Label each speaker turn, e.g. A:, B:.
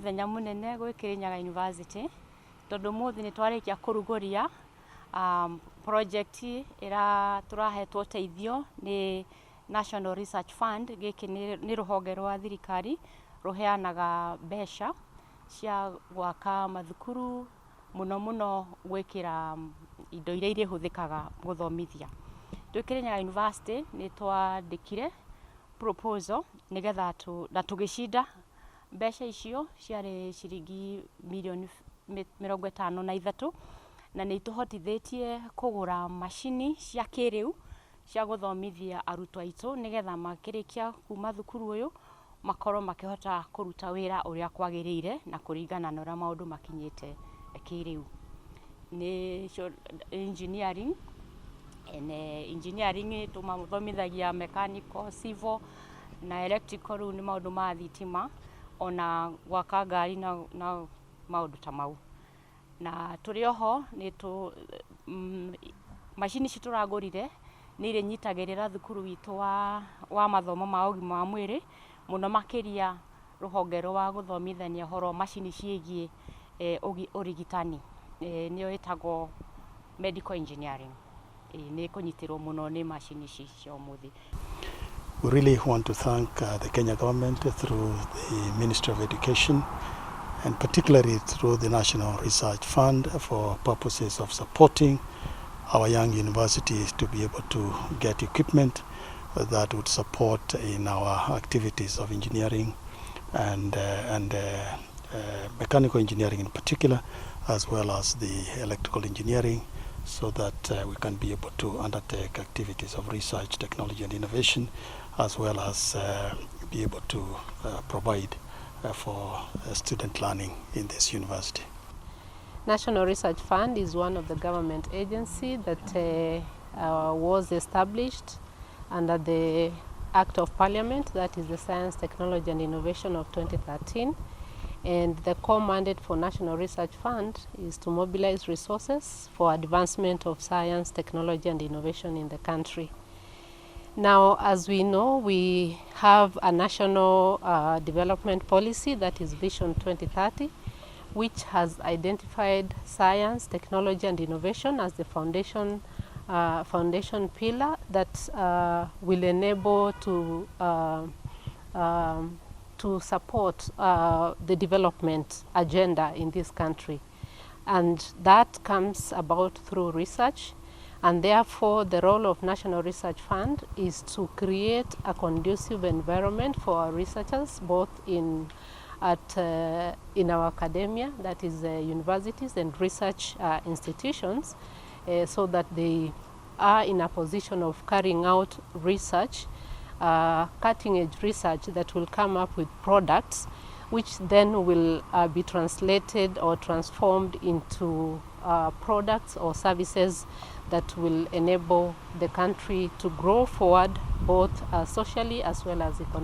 A: Mũthenya mũnene gwĩ Kirinyaga University tondũ ũmũthĩ nĩ twarĩkia kũrugũria project ĩra tũrahetwo ũteithio nĩ National Research Fund. Gĩkĩ nĩ rũhonge rwa thirikari rũheanaga mbeca cia gwaka mathukuru, mũno mũno gwĩkĩra indo iria irĩhũthĩkaga gũthomithia. Twĩ Kirinyaga University nĩ twandĩkire proposal nĩgetha na tũgĩcinda mbeca icio ciarĩ ciringi mirioni 53, na nĩ itũhotithĩtie kũgũra macini cia kĩrĩu cia gũthomithia arutwo aitũ, nĩgetha makĩrĩkia kuma thukuru ũyũ makorwo makĩhota kũruta wĩra ũrĩa kwagĩrĩire na kũringana na ũrĩa maũndũ makinyĩte kĩrĩu. Nĩ engineering and engineering tũmathomithagia mechanical, civil na electrical, rĩu nĩ maũndũ ma thitima ona gwaka ngari na maũndũ ta mau. Na tũrĩ oho nĩ tũ macini ici tũragũrire nĩ irĩnyitagĩrĩra thukuru witũ wa mathomo ma ũgima wa mwĩrĩ, mũno makĩria rũhonge rwa gũthomithania ũhoro wa macini ciĩgiĩ ũrigitani, nĩyo ĩtagwo medical engineering. Nĩ ĩkũnyitĩrwo mũno nĩ macini ici cia ũmũthĩ.
B: We really want to thank the Kenya government through the Ministry of Education and particularly through the National Research Fund for purposes of supporting our young universities to be able to get equipment that would support in our activities of engineering and mechanical engineering in particular, as well as the electrical engineering, so that we can be able to undertake activities of research, technology and innovation, as well as be able to provide for student learning in this university.
C: National Research Fund is one of the government agency that was established under the Act of Parliament, that is the Science, Technology and Innovation of 2013. And the core mandate for National Research Fund is to mobilize resources for advancement of science, technology and innovation in the country. Now, as we know, we have a national development policy, that is Vision 2030, which has identified science, technology and innovation as the foundation pillar that will enable to support the development agenda in this country. And that comes about through research, and therefore the role of National Research Fund is to create a conducive environment for our researchers, both in our academia, that is universities and research institutions, so that they are in a position of carrying out research, cutting edge research that will come up with products which then will be translated or transformed into products or services that will enable the country to grow forward, both socially as well as economically.